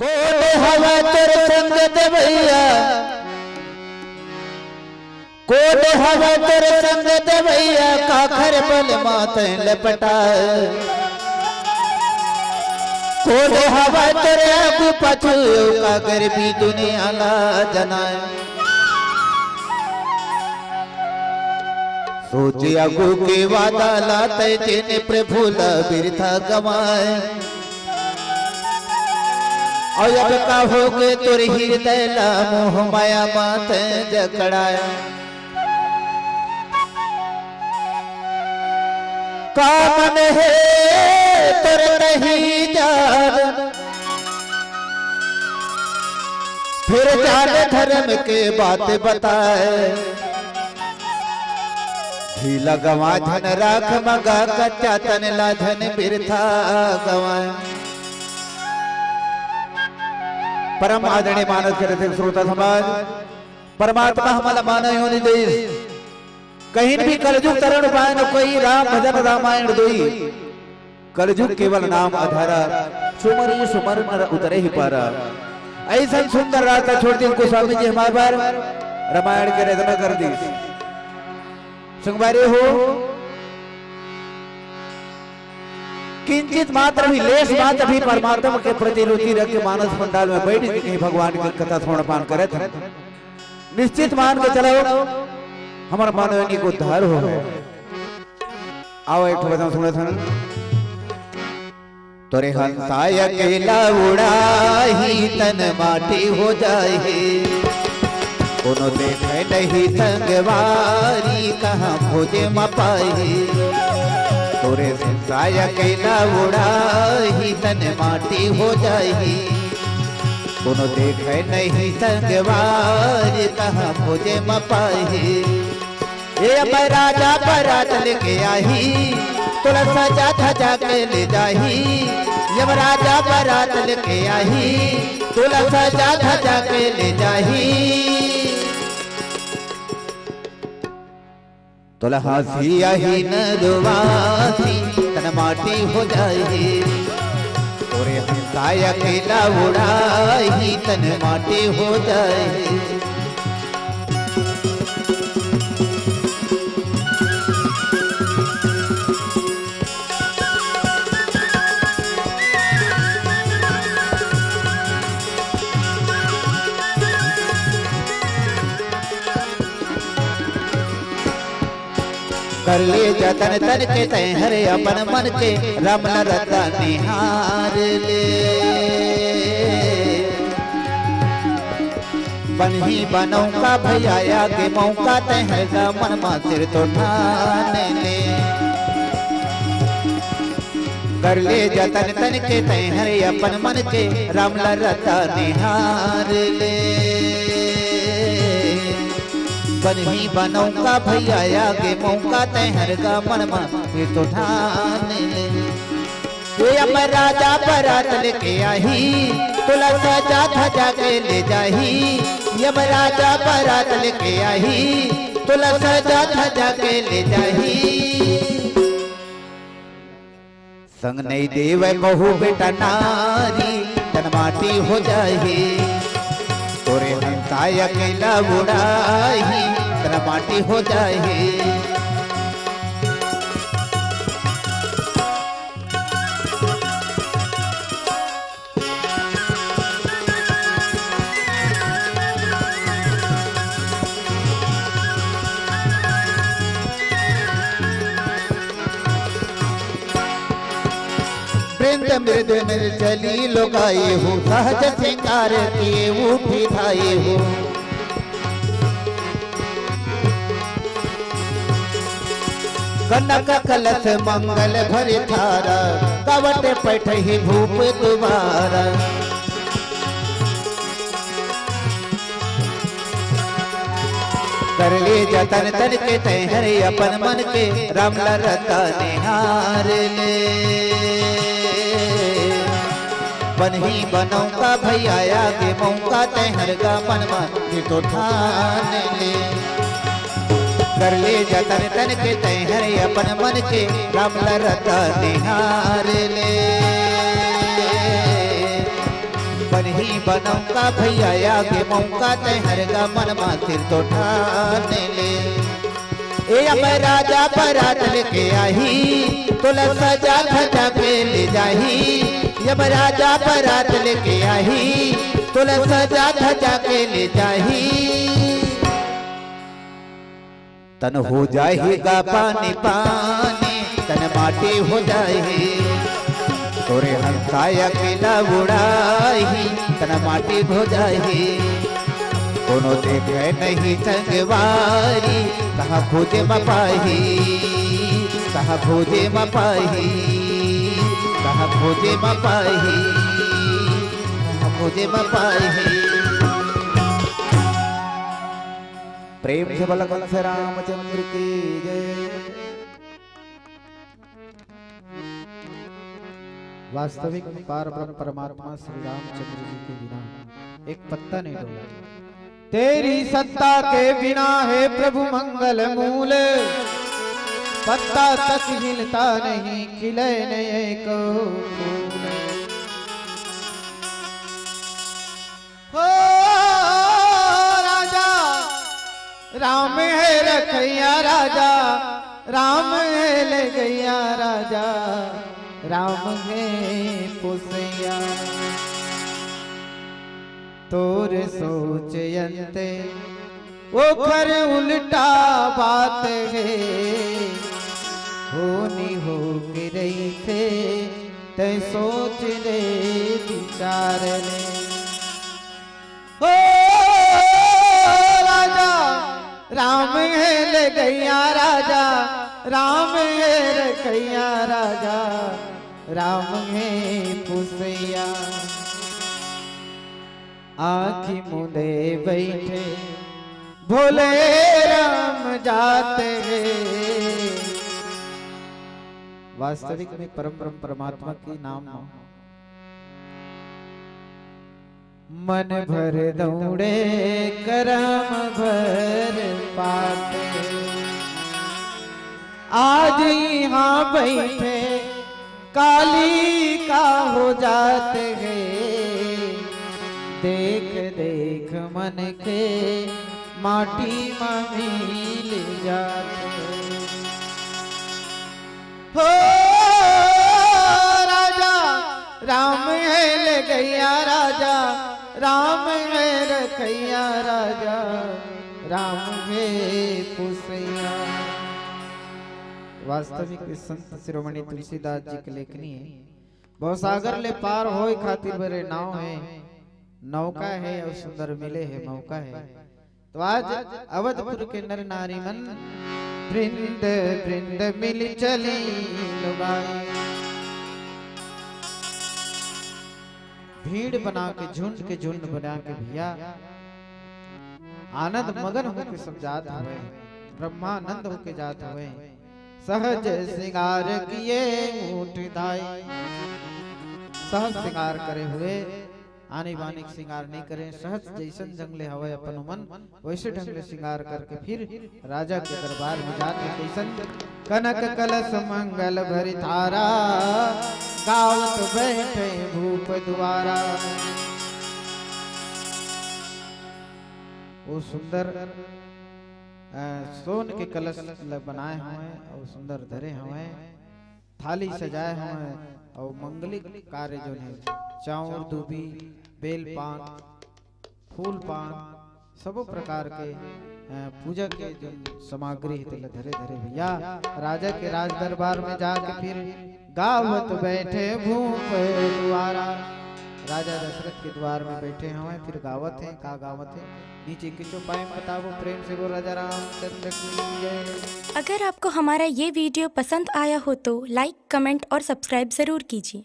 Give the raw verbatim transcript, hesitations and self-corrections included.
कोन हवय तोर संग देवइया? कोन हवय तोर संग देवइया? काखर बल मा तैं लपटाय। कोन हवय तोर आगू पाछू? काकर भी दुनिया ला जनाय। सोचे आगू के वादा ला तैं, जेन प्रभु ला बिरथा गवाय। अउ अब का होगे तोर हिरदय ला, मोह माया मा तैं जकड़ाय। का मन हे तोर नहीं जान, फेर जान धरम के बात बताय। जी ला गवाय झन राख मगा, कच्चा तन ला झन बिरथा गवाय। परम आदरणीय मानस के रसिक श्रोता समाज, परमात्मा हमन ला मानव योनि देइस, कहीं भी कलजुग तरन उपाय न कोई, राम भजन रामायण दोई। कलजुग केवल नाम अधारा, सुमरि सुमर नर उतरे ही पारा। अइसन सुंदर रास्ता छोड़ दिन गोस्वामी जी हमारे बर रामायण के रचना कर दिस। संगवारी हो, किंचित मात्र भी, लेश मात्र भी परमात्मा के प्रति रुचि रख के मानस पंडाल में बैठ के भगवान के कथा श्रवण पान करत हे। निश्चित मान के चलो, हमर मानव योनि के उद्धार होवय। आओ एक ठो भजन सुनत हन। तोरे हंसा अकेला उड़ाही, तन माटी हो जाही। कोनो देखे नहीं संगवारी, कहाँ खोजे म पाही। तोरे हंसा अकेला उड़ाही, तन माटी हो जाही। कोनो देखे नहीं संगवारी, कहाँ खोजे म पाही। ए अब राजा बरात लेके आही, तोला सजा धजा के ले जाही। यम राजा बरात लेके आही, तोला सजा धजा के ले जाही। तोला हंसी आही न रोवासी, तन माटी हो जाही। तोरे हंसा अकेला उड़ाही, तन माटी हो जाही। कर ले जतन तन के तैं हर अपन मन के, राम ला रता निहार ले। बनही बनौका भैया आगे मौका, तैं हर गा मन मा सिर तो ठान ले। कर ले जतन तन के तैं हर अपन मन के, राम ला रता निहार ले। बनही बनौका भैया आगे मौका, तैं हर गा मन मा ये तो ठान ले। ये यम राजा बरात लेके आही, तोला सजा धजा के ले जाही। यम राजा बरात लेके आही, तोला सजा धजा के ले जाही। संग नहीं देवय कहू बेटा नारी, तन माटी हो जाही। तोरे हंसा अकेला उड़ाही, तन माटी हो जाही। वृंद मृद मृद चली लुगाई हो, सहज सिंगार किए उठी धाई हो। कनक कलश मंगल भरि थारा, कवट पैठही भूप दुवारा। कर ले जतन तन के तैं हर अपन मन के, राम ला रता निहार ले। बनही बनौका भैया आगे मौका, तैं हर गा मन मा ये तो ठान ले। कर ले जतन तन के तैं हर अपन मन के, राम ला रता निहार ले। बनही नौका भैया आगे मौका, तै हर गमन मा सिर तो ठान ले। ए अब राजा बरात लेके आही, तोला सजा धजा के ले जाही। अब राजा बरात लेके आही, तोला सजा धजा के ले जाही। तन हो जाही गा पानी पानी, तन माटी हो जाही। तोरे हंसा अकेला उड़ाही, तन माटी हो जाही। कोनो देखे नहीं संगवारी, कहाँ खोजे म पाही, कहाँ खोजे म पाही, कहाँ खोजे म पाही, कहाँ खोजे म पाही। प्रेम से बोला कंस रामचंद्र की जय। वास्तविक में पार ब्रह्म परमात्मा श्री रामचंद्र जी के बिना एक पत्ता नहीं डोला। तेरी सत्ता के बिना हे प्रभु मंगल मूल, पत्ता तक हिलता नहीं, खिले नहीं एको फूल। हो राजा, राम हे रखैया राजा, राम हे लगैया राजा, राम हे पोसैया। तोर सोच अंते ओखर उल्टा बात हे, होनी हो के रहिथे, तै सोच ले विचार ले। हो राजा, राम हे लगैया राजा, राम हे रखैया राजा, राम हे पोसैया। आँखी मूंदे बैठे भोले राम जात हे। वास्तविक में परम ब्रह्म परमात्मा के नाम मन भर दौड़े करम भर पाते। आज यहाँ बैठे काली का हो जात हे। देख देख मन के माटी मा मिल जात हे। हो राजा, राम हे लगैया राजा, राम हे रखैया राजा, राम हे पोसैया। वास्तविक में संत शिरोमणि तुलसीदास जी के लेखनी हे। भवसागर ले पार होय खातिर बरे नाव हे, नौका हे अउ सुंदर मिले हे मौका हे। तो आज अवधपुर के नर नारी मन वृंद वृंद मिल चली लुगाई। भीड़ बना के, झुंड के झुंड बना के भैया आनंद मगन होके सब जात हवे, ब्रह्मानंद होके जात हवे। सहज श्रृंगार किए ऊंट धाई, सहज श्रृंगार करे हुए, आनी बानी के श्रृंगार नहीं करे, सहज जैसन ढंग ले हवे अपन उमन, वैसे ढंग ले श्रृंगार करके फिर राजा के दरबार में जाके कैसन कनक कलश मंगल भरि थारा, गावत बैठे भूप दुआरा। वो सुंदर, अ, सोन के कलश ल-, बनाए हवय अउ सुंदर धरे हवय, थाली सजाए हवय अउ मंगलिक कार्य जोन हे, चाउर, दूबी, बेल पान, फूल पान, सबो प्रकार के, अ, पूजा के जोन सामग्री हे, तेला धरे धरे भैया राजा के राज दरबार में जाके फिर गावत बैठे भूप दुआरा। राजा दशरथ के द्वार में बैठे हवय, फिर गावत हे। का गावत हे? नीचे के चौपाई में बताबो, प्रेम से बोल राजा रामचंद्र की जय। अगर आपको हमारा ये वीडियो पसंद आया हो तो लाइक, कमेंट और सब्सक्राइब जरूर कीजिए।